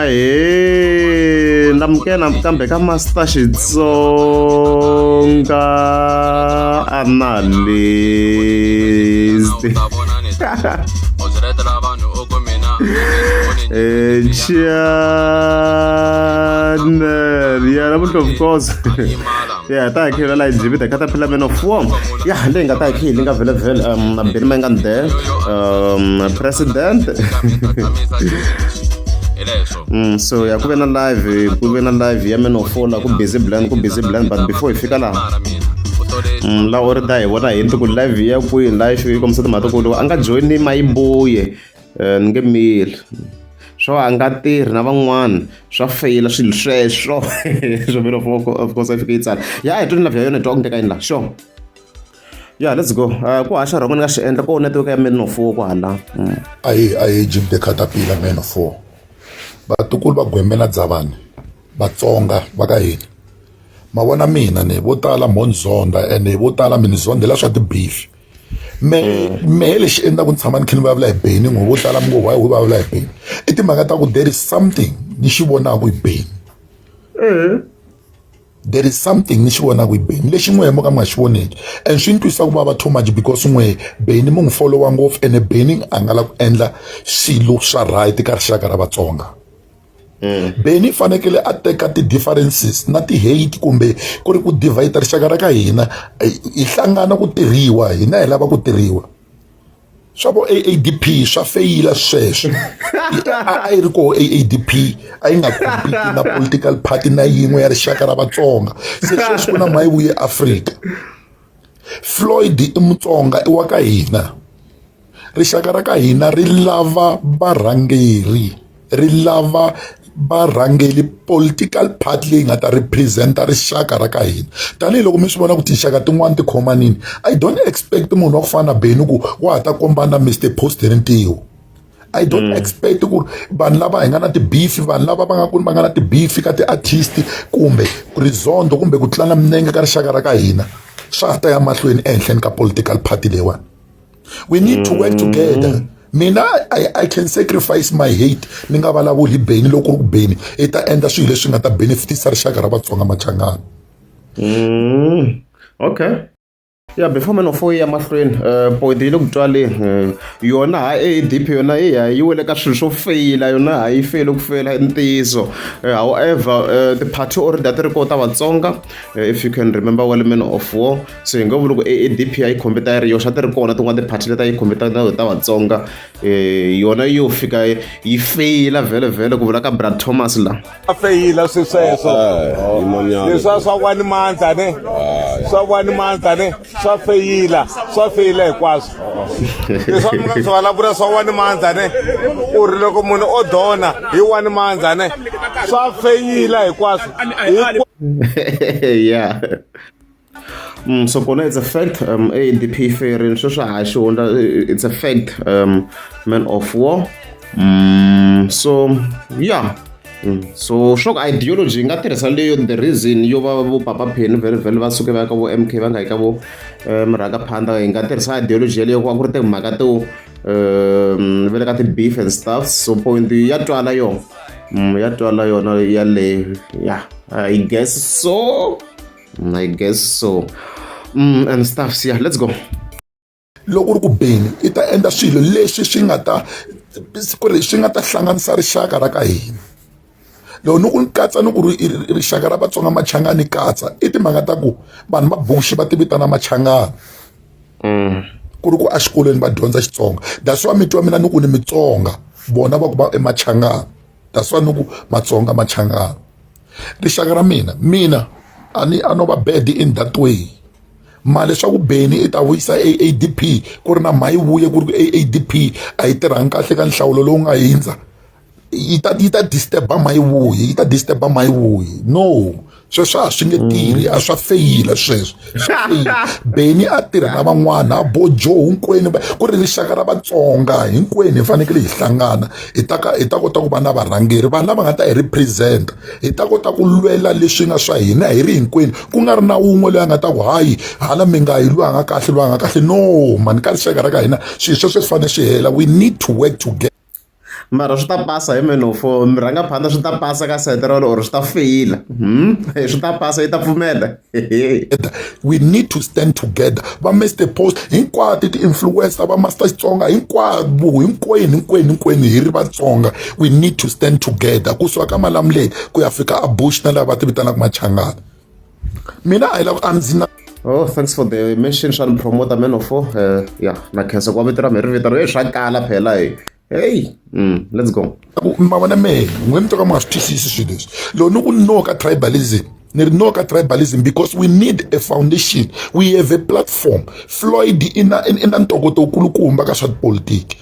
Ahee namukela nakambe ka Master Xitsonga Analyst. Channel ya namuntlha of course ya ta hi khela la jimmy the caterpillar man of war ya leyi nga ta hi kheli nga vhele vhele na Benny Mayengani there president. So ya ku ve na live, ku ve na live ya man of war la ku busy blend, ku busy blend, but before hi fika laha la u ri da hi vona hi ku live ya kwihi live yi kombisa timhaka ta ku loko a nga joyini mayibuye ni nge mili swo a nga tirhi na van'wana swa feyila swilo sweswo swo man of war of course a fike yi tsala ya a hi tweni live ya yona hi twa ku ndleka yini la sure. Yeah, let's go. Ku haxa rhongo ni nga swi endla ko network ya man of war ku hala. Ahi Jim the Caterpillar man of war. Vatukulu va Gwembe na Dzavani Vatsonga va ka hina ma vona mina ni vo tala mo ni zonda ene vo tala mi ni zondela swa ti-beef me mehe lexi endlaku ni tshama ni kha ni vulavula hi Benny n'we vo tala mi ngo why u vulavula hi Benny i timhaka ta ku there is something ni xi vonaka hi Benny. There is something ni xi vonaka hi Benny lexi n'wehe mo ka mi nga xi voneki and swi ni twisa ku vava too much because n'wehe Benny mi n'wi follow-a ngopfu ene Benny a nga la ku endla swilo swa right ka rixaka ra Vatsonga. Benny fanekele a teka ti-differences na ti-hate kumbe ku ri ku divide rixaka ra ka hina hi hlangana ku tirhiwa hina hi lava ku tirhiwa. Swa vo AADP swa feyila sweswo a yi ri koho AADP a yi nga compete na political party na yin'we ya rixaka ra Vatsonga se sweswi ku na Mayivuye Afrika Floyd i Mutsonga i wa ka hina rixaka ra ka hina ri lava varhangeri ri lava varhangeli political party leyi nga ta represent-a rixaka ra ka hina tanihiloko mi swi vona ku tinxaka tin'wani ti khomanini I don't expect munhu wa ku fana na Benny ku wa ha ta kombana Mister Post hi rintiho I don't expect ku vanhu lava hi nga na ti-beef vanhu lava va nga ku va nga na ti-beef ka ti-artist kumbe rizondo kumbe ku tlanga minenge ka rixaka ra ka hina swa ha ta ya mahlweni ehenhleni ka political party leyiwani. We need to work together. Mina I can sacrifice my hate ni nga vulavuli hi Benny loko ku ri ku Benny i ta endla swilo leswi nga ta benefitisa rixaka ra Vatsonga Machangana. Okay. Yeah, before man of ya mahlweni point yi le ku twaleni yona ha ADP yona yi ya yi wele ka swilo swo feyila yona ha yi feyile ku feyila i ntiyiso. However ti-party already a ti ri kona ta Vatsonga if you can remember well man of war so hi nga vuli ku AADP a yi khombeta yi ri yoxe a ti ri kona tin'wana ti-party leti a yi khombeta na ta Vatsonga yona yo fika yi feyila vhele vhele ku vula ka Brad Thomas la a feyila swi sweswo leswa swa one month ne swa one month ne swa feyila swa feyila hinkwaswo leswa mi nga swi vulavula swa one month ne ku ri loko munhu o dona hi one month ne swa feyila hinkwaswo. Yeah. So kona it's a fact ADP yi feyerini sweswi a ha xihundla it's a fact man of war so yeah. So swo ku ideology yi nga tirhisa leyo the reason yo va vo Papa Penny vhele vhele va suke va ya ka vo M_K va nga yi ka vo murhangaphandha yi nga tirhisa ideology yeleyo ku va ku ri timhaka to va le ka ti-beef and stuff so point ya twala yona ya twala yona yaleyo yeah I guess so. I guess so. And stuff. Yeah, let's go. Loko ku ri ku Benny i ta endla swilo leswi swi nga ta ku ri swi nga ta hlanganisa rixaka ra ka hina loko ni ku ni katsa ni ku ri rixaka ra Vatsonga Machangani katsa i timhaka ta ku vanhu va Bush va ti vitana Machangani ku ri ku exikolweni va dyondza Xitsonga that's why mi twa mina ni ku ni Mitsonga vona va ku va i Machangani that's why ni ku Matsonga Machangani rixaka ra mina mina a ni a no va bad in that way mali leswaku Benny i ta vuyisa AADP ku ri na mhayi vuye ku ri ku AADP a yi tirhangi kahle ka nhlawulo lowu nga hindza yi ta yi ta disturb-a mhayi vuye yi ta disturb-a mhayi vuye no sweswo a swi nge tirhi a swa feyila sweswo swa feyila Benny a tirha na van'wana bo Joe hinkwenu ku ri rixaka ra Vatsonga hinkwenu hi fanekele hi hlangana hi ta ka hi ta kota ku va na varhangeri vanhu lava nga ta hi represent hi ta kota ku lwela leswi nga swa hina hi ri hinkwenu ku nga ri na wun'we loyi a nga ta ku hayi hala mi nga yi loyi a nga kahle loyi a nga kahle no mani ka rixaka ra ka hina swilo sweswo swi fanele swi hela we need to work together. Mara swi ta pasa hi man of four murhangaphandla swi ta pasa ka sayiti ra wena or swi ta feyila. Swi ta pasa yi ta pfumela. We need to stand together. Va Mr Post hinkwato ti-influencer va Master Xitsonga hinkwavo hinkwenu hinkwenu hinkwenu hi ri Vatsonga we need to stand together kusuka ka Malamulele ku ya fika a Bush na lava va ti vitanaka Machangana. Mina a hi lava a ndzi na Oh, thanks for the mention swa ni promoter man of four. Yeah, na khensa ku va vito ra mi ri vito ra swa kala phela hi. Hey, let's go. Ma vona mehe n'we mi to ka mi nga swi twisisi swilo leswi loko ni ku no ka tribalism ni ri no ka tribalism because we need a foundation we have a platform Floyd i na i na ntokoto wukulukumba ka swa tipolitiki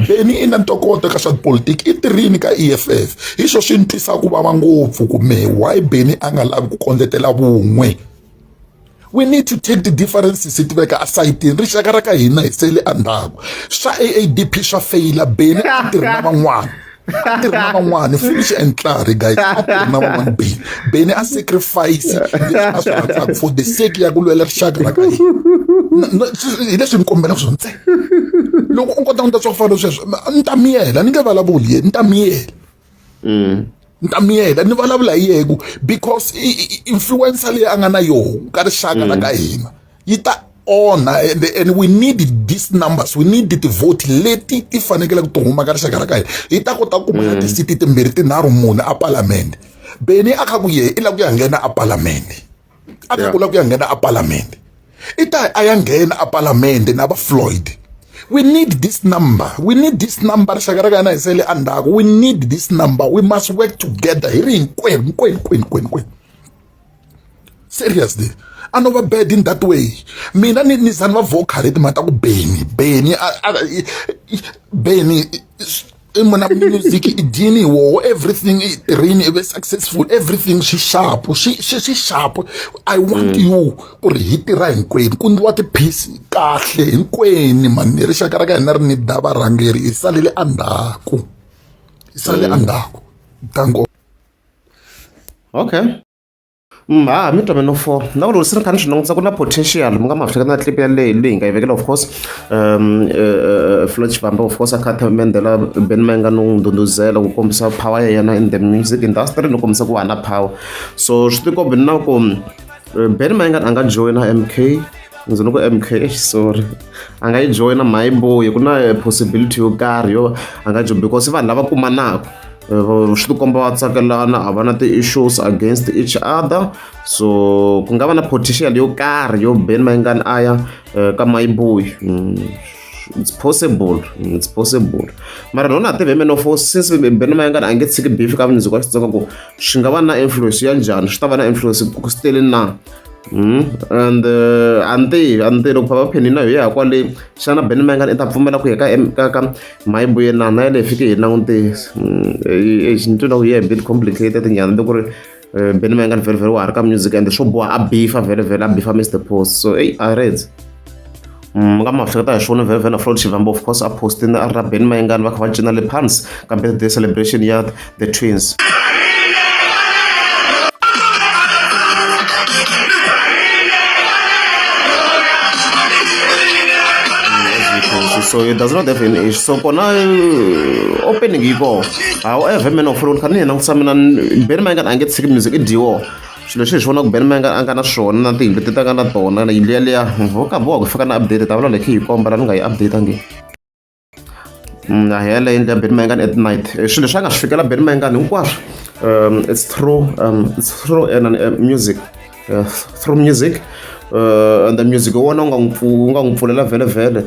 Benny i na ntokoto ka swa tipolitiki i tirhini ka E_F_F hi swo swi ni twisa ku vava ngopfu ku mehe why Benny a nga lavi ku kondletela vun'we we need to take the differences hi ti veka asayitini rixaka ra ka hina hi sele endzhaku swa A_A_D_P swa feyila Benny a tirhi na van'wana a tirhi na van'wana finish and klaar guys a tirhi na van'wana Benny Benny a sacrifice leswi a swi rhandzaka for the sake ya ku lwela rixaka ra ka hina hi leswi ni kombelaka swona ntsena loko u kota ku ta swa ku fana na sweswo ni ta miyela ni nge vulavuli ye ni ta miyela ni ta miyela ni vulavula hi yehe ku because influencer leyi a nga na yoho ka rixaka ra ka hina yi ta onha and we need these numbers we need ti-vote leti ti fanekele ku ti huma ka rixaka ra ka hina hi ta kota ku kuma na ti-seat timbirhi tinharhu mune a palamende Benny a kha ku yehe i lava ku ya nghena a palamende a kha ku lava ku ya nghena a palamende i ta a ya nghena a palamende na va Floyd we need this number we need this number rixaka ra ka hina hi sele endzhaku we need this number we must work together hi ri hinkwenu hinkwenu hinkwenu hinkwenu hinkwenu seriously a no va bad in that way mina ni ni zani va vocal hi timhaka ta ku Benny Benny Benny i muna music i dyini woho everything i tirhini i ve successful everything swi sharp swi swi swi sharp i want you ku ri hi tirha hinkwenu ku ndliwa ti-peace kahle hinkwenu mani rixaka ra ka hina ri ni da varhangeri hi salele endzhaku hi salele endzhaku danko Okay. Ha mi twa meno four na ku loko se ni kha ni swi langutisa ku na potential mi nga ma hleketa na clip ya leyi leyi nga yi vekela of course Floyd Shivambu of course a kha a themendela Ben Mayengani no n'wi ndhundhuzela ku kombisa power ya yena in the music industry no kombisa ku wa na power so swi tikombi na ku Ben Mayengani a nga joyina M_K ndzi ni ku M_K sorry a nga yi joyina Mayiboyi ku na possibility yo karhi yo a nga join because i vanhu lava kumanaka swi tikomba va tsakelana a va na ti-issues against each other so ku nga va na potential yo karhi yo Ben Mayengani a ya ka Mayiboyi it's possible it's possible mara no na tivi man of since Ben Mayengani a nge tshiki beef ka music wa Xitsonga ku swi nga va na influence ya njhani swi ta va na influence ku still na and a ni tivi a ni tivi loko Papa Penny na yo ya kwale xana Ben Mayengani i ta pfumela ku ya ka ka ka Mayiboyi na na yaleyo hi fike hi langutisa ni twa ku yi a bit complicated nyana loko ku ri Benny Mayengani vhele vhele wa ha ri ka music and swo boha a beef-a vhele vhele a beef-a Mister Post so eyi a rhandzi mi nga ma hleketa hi swona vhele vhele na Floyd Shivambu of course a post-ini a ri na Benny Mayengani va kha va cina le Palms ka birthday celebration ya the twins. So it does not have any issue. So kona opening yi kona. However, man of kha ni langutisa mina Benny Mayengani a nge tshiki music i dyiwo. Swilo leswi hi swi vonaka Benny Mayengani a nga na swona na tiyindlu leti a nga na tona na yindlu yaliya ho ka boha ku fika na update ta vula lekhe yi komba la ni nga yi update nge. A hi yaleyo yindlu ya Benny Mayengani at night. Swilo leswi a nga swi fikela Benny Mayengani hinkwaswo it's through it's through music through music and the music hi wona wu nga n'wi wu nga n'wi pfulela vhele vhele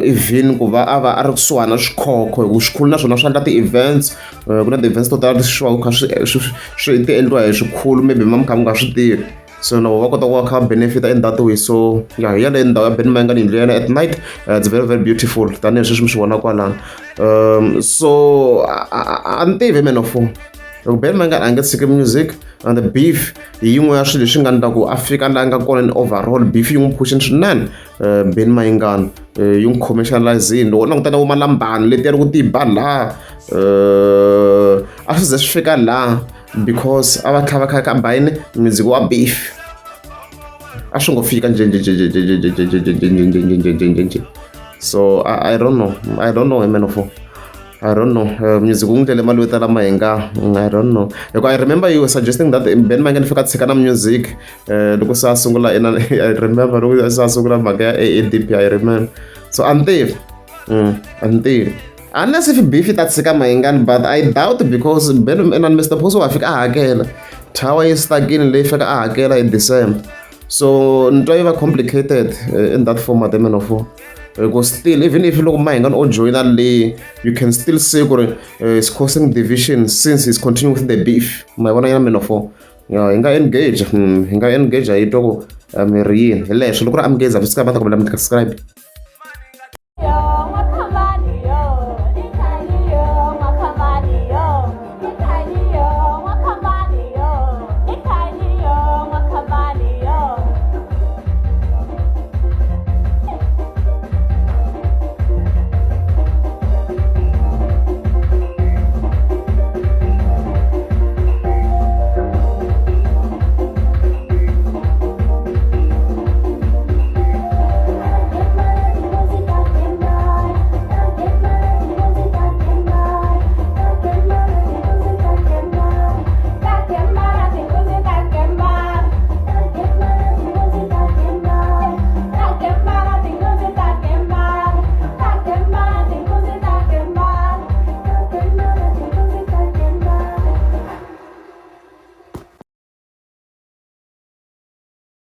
even ku va a va a ri kusuhani na swikhokho hi ku swikhulu na swona swi endla ti-events ku na ti-events to tala leswi swi va kha swi swi swi ti endliwa hi swikhulu maybe mi kha mi nga swi tivi so na vona va kota ku va kha va benefit in that way so ya hi yaleyo ndhawu ya Benny Mayengani yindlu ya yena at night it's very very beautiful tanihileswi mi swi vonaka kwalano so a ni tivi man of loko Benny Mayengani a nge tshiki music and the beef hi yin'we ya swilo leswi nga endla ku a fika laha a nga kona in overall beef yi n'wi phushini swinene Benny Mayengani yi n'wi commercialize-ini loko u languta na vo Malambani letiya loko ti ba laha a swi ze swi fika laha because a va kha va kha ka bayini music wa beef a swi ngo fika njhe njhe njhe njhe njhe njhe njhe njhe njhe njhe njhe njhe njhe njhe so I don't know I don't know man of I don't know. Music wu n'wi ndlele mali yo tala Mahinga. I don't know. Hikuva I remember you were suggesting that Ben Mayengani fika tshika na music loko se a sungula ina I remember loko se a sungula mhaka ya AADP I remember. So a ni tivi. A ni tivi. Unless if beef yi ta tshika Mayengani, but I doubt because Ben and Mr Post wa fika a hakela. Tower yi stuckini leyi fika a hakela in December. So ni twa yi va complicated in that format, man of war. Because still, even if loko Mayengani o joina le, you can still say ku ri it's causing division since he's continuing with the beef. Ma vona yena, man of war. Ya hi nga engage, hi nga engage hi twa ku mi ri yini hi leswo loko ri engage, subscribe ta kombela mi subscribe.